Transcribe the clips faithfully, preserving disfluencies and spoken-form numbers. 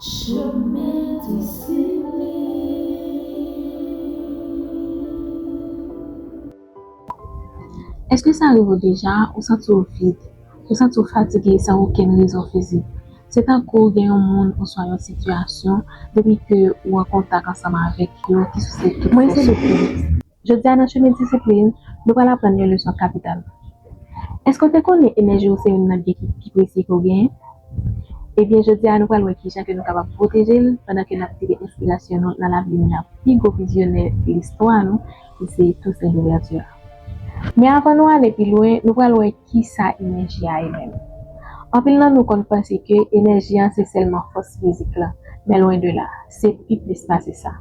Chemen disiplin. Èske sa rive w deja, ou santi w vid, ou santi w fatige san okenn rezon fizik? Se tankou gen yon moun oswa yon sitiyasyon, depi ke ou an kontak ansanm avèk yo, ki souse tout fòs ou. Mwen se Lupin. Jodi a nan Chemen Disiplin, nou pral aprann yon leson kapital. Èske w te konnen enèji w se youn nan byen ki pi presye ke w genyen? Ebyen, jodi a nou pral wè kijan ke nou kapab pwoteje l pandan ke n ap tire enspirasyon nou nan lavi youn nan pi gwo vizyonè listwa nou, ki se Toussaint Louverture. Men avan nou ale pi lwen, nou pral wè kisa enèji a ye menm. Anpil nan nou konn panse ke enèji an se sèlman fòs fizik lan, men lwen de la, se pi plis pase sa.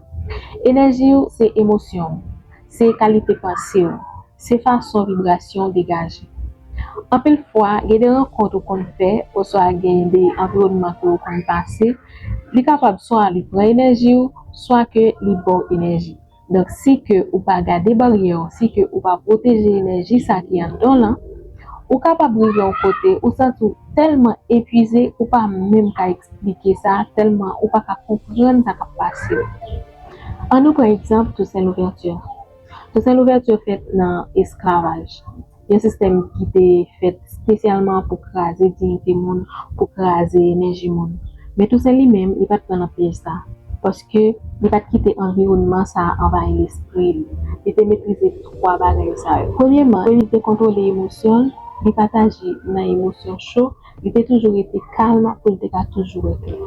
Enèji w se emosyon w, se kalite panse w, se fason vibrasyon w degaje. Anpil fwa, gen de rankont ou konn fè, oswa gen de anviwònman ke ou konn pase, li kapab swa li pran enèji w, swa ke li ba w enèji. Donk, si ke ou pa gade baryè w, si ke ou pa pwoteje enèji sa ki anndan w lan, ou kapab rive yon kote, ou santi w tèlman epuize, ou pa menm ka eksplike sa, tèlman ou pa ka konprann sa k ap pase w. Ann nou pran egzanp Toussaint Louverture. Toussaint Louverture fèt nan esklavaj, yon sistèm ki te fèt espesyalman pou kraze diyite moun, pou kraze enèji moun. Men Toussaint li menm, li pa t pran nan pyèj sa, paske li pa t kite anviwònman sa a anvayi lespri l. Li te metrize twa bagay sa yo. Premyeman, li te kontwole emosyon l, li pa t aji nan emosyon cho, li te toujou rete kalm pou l te ka toujou wè klè.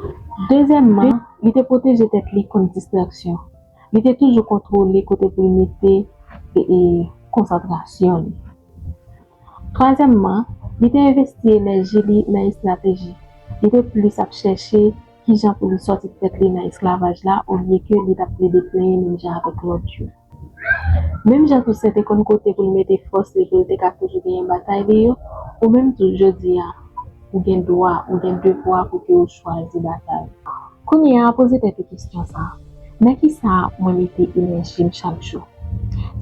Dezyèmman, li te pwoteje tèt li kont distraksyon. Li te toujou kontwole kote pou l mete, e, e, konsantrasyon li. Twazyèmman, li te envesti enèji li nan estrateji. Li te plis ap chèche kijan pou li sòti tèt li nan esklavaj la, olye ke li t ap plede plenyen menm jan avèk lòt yo. Menm jan Toussaint te konn kote pou l mete fòs li pou l te ka toujou genyen batay li yo, ou menm tou jodi a, ou gen dwa, ou gen devwa pou ke ou chwazi batay. Kounye a, poze tèt ou kesyon sa a, nan kisa mwen mete enèji m chak jou?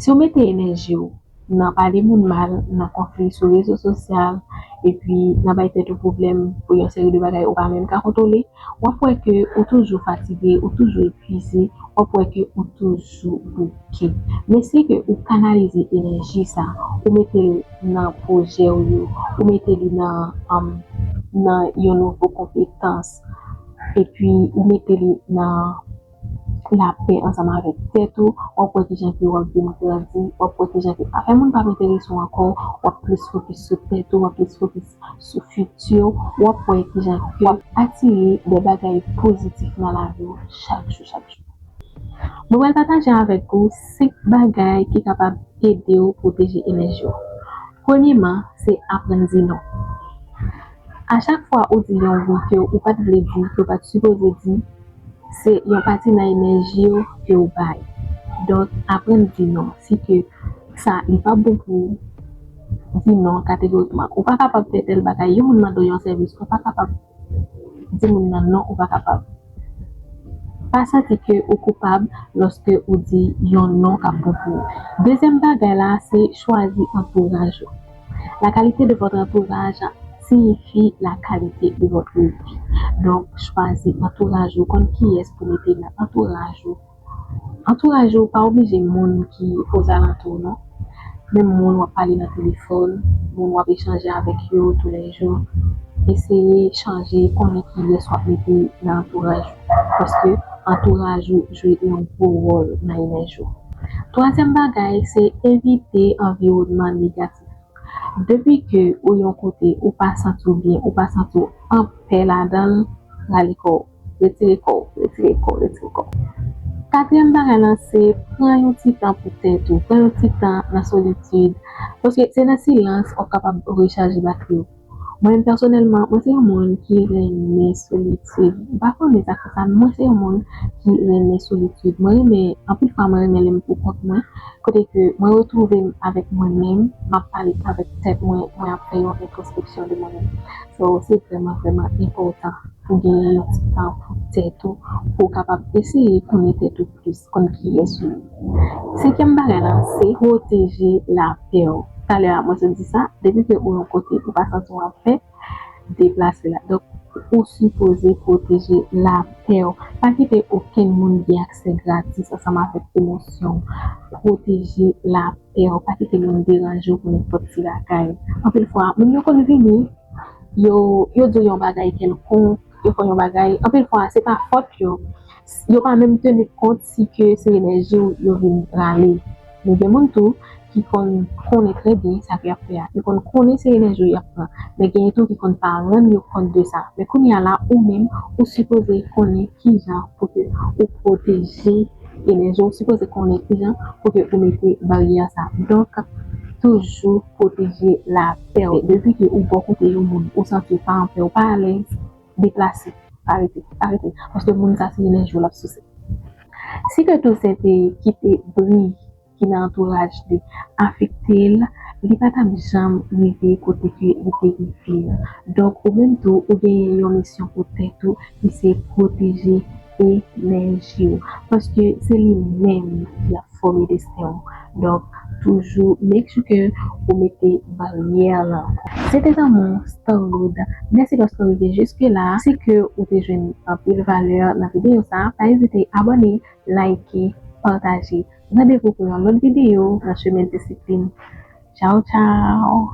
Si w mete enèji w nan pale moun mal, nan konfli sou rezo sosyal, epi nan bay tèt ou pwoblèm pou yon seri de bagay ou pa menm ka kontwole, w ap wè ke ou toujou fatige, ou toujou epuize, w ap wè ke ou toujou bouke. Men si ke ou kanalize enèji sa, ou mete l nan pwojè w yo, ou mete li nan, um, nan yon nouvo konpetans, epi ou mete li nan lapè ansanm avèk tèt ou, w ap wè kijan ke w ap vin grandi, w ap wè kijan ke afè moun p ap enterese w ankò, w ap plis fokis sou tèt ou, w ap plis fokis sou fiti w, w ap wè kijan ke w ap atire de bagay pozitif nan lavi w chak jou, chak jou. Mwen pral pataje avèk ou senk bagay ki kapab ede w pwoteje enèji w. Premyeman, se aprann di non. A chak fwa ou di yon wi ke ou pa t vle di, ke ou pa t sipoze di, se yon pati nan enèji w ke w bay. Donk, aprann di non. Si ke sa, li pa bon pou ou, di non kategorikman. Ou pa kapab fè tèl bagay, yon moun mande w yon sèvis, ou pa kapab di moun nan non, ou pa kapab. Pa santi ke ou koupab lòske ou di yon non k ap bon pou ou. Dezyèm bagay la, se chwazi antouraj ou. La qualité de votre entourage signifie la qualité de votre vie. Donk, chwazi antouraj ou, konn kiyès pou mete nan antouraj ou. Antouraj ou pa oblije moun ki ozalantou w, non. Menm moun w ap pale nan telefòn, moun w ap echanje avèk yo toulèjou. Eseye chanje, konnen kiyès w ap mete nan antouraj ou. Paske antouraj ou jwe yon gwo wòl nan enèji w. Twazyèm bagay, se evite anviwònman negatif. Depi ke ou yon kote, ou pa santi w byen, ou pa santi w anpè ladan l, rale kò w, retire kò w, retire kò w, retire kò w. Katriyèm bagay lan, se pran yon ti tan pou tèt ou, pran yon ti tan nan solitid. Paske se nan silans w ap kapab rechaje batri w. Mwen menm pèsonèlman, mwen se yon moun ki renmen solitid. M pa konnen sa k fè sa, men mwen se yon moun ki renmen solitid. Mwen renmen, anpil fwa mwen renmen lè m pou kont mwen, kote ke mwen retwouve m avèk mwen menm, m ap pale avèk tèt mwen, mwen ap fè yon entwospeksyon de mwen menm. So, se vrèman, vrèman enpòtan pou genyen yon ti tan pou tèt ou, pou w kapab eseye konnen tèt ou plis, konn kiyès ou ye. Senkyèm bagay lan, se pwoteje lapè w. Talè a, mwen sot di sa, depi ke ou yon kote, ou pa santi w anpè, deplase la. Donk, Ou sipoze pwoteje lapè w. Pa kite okenn moun gen aksè gratis ansanm avèk emosyon w. Pwoteje lapè w. Pa kite moun deranje w pou nenpòt ti bagay. Anpil fwa, moun yo konn vini, yo, yo di w yon bagay kèlkonk, yo fè w yon bagay. Anpil fwa, se pa fòt yo. Yo pa menm teni kont si ke se enèji w yo vin rale. Men gen moun tou ki konn konnen trè byen sa ke y ap fè a. Yo konn konnen se enèji w y ap pran. Men genyen tou ki konn pa rann yo kont de sa. Men kounye a la, ou menm, ou sipoze konnen kijan pou ke ou pwoteje enèji w. Ou sipoze konnen kijan pou ke ou mete baryè sa. Donk, toujou pwoteje lapè w. Depi ke ou bò kote yon moun, ou santi w pa anpè, ou pa alèz, deplase. Arete, arete. Paske moun sa se enèji w l ap souse. Si ke Toussaint te kite bri ki nan antouraj li afekte l, li pa t ap janm rive kote ke li te rive a. Donk, ou menm tou, ou genyen yon misyon pou tèt ou, ki se pwoteje enèji w. Paske se li menm ki ap fòme desten w. Donk, toujou make sure ke ou mete baryè lan. Se te zanmi w Starwood. Mèsi paske w rive jiske la. Si ke ou te jwenn anpil valè nan videyo sa, pa ezite abòne, like, pataje. Randevou pou yon lòt videyo nan chemen disiplin. Tchaw, tchaw!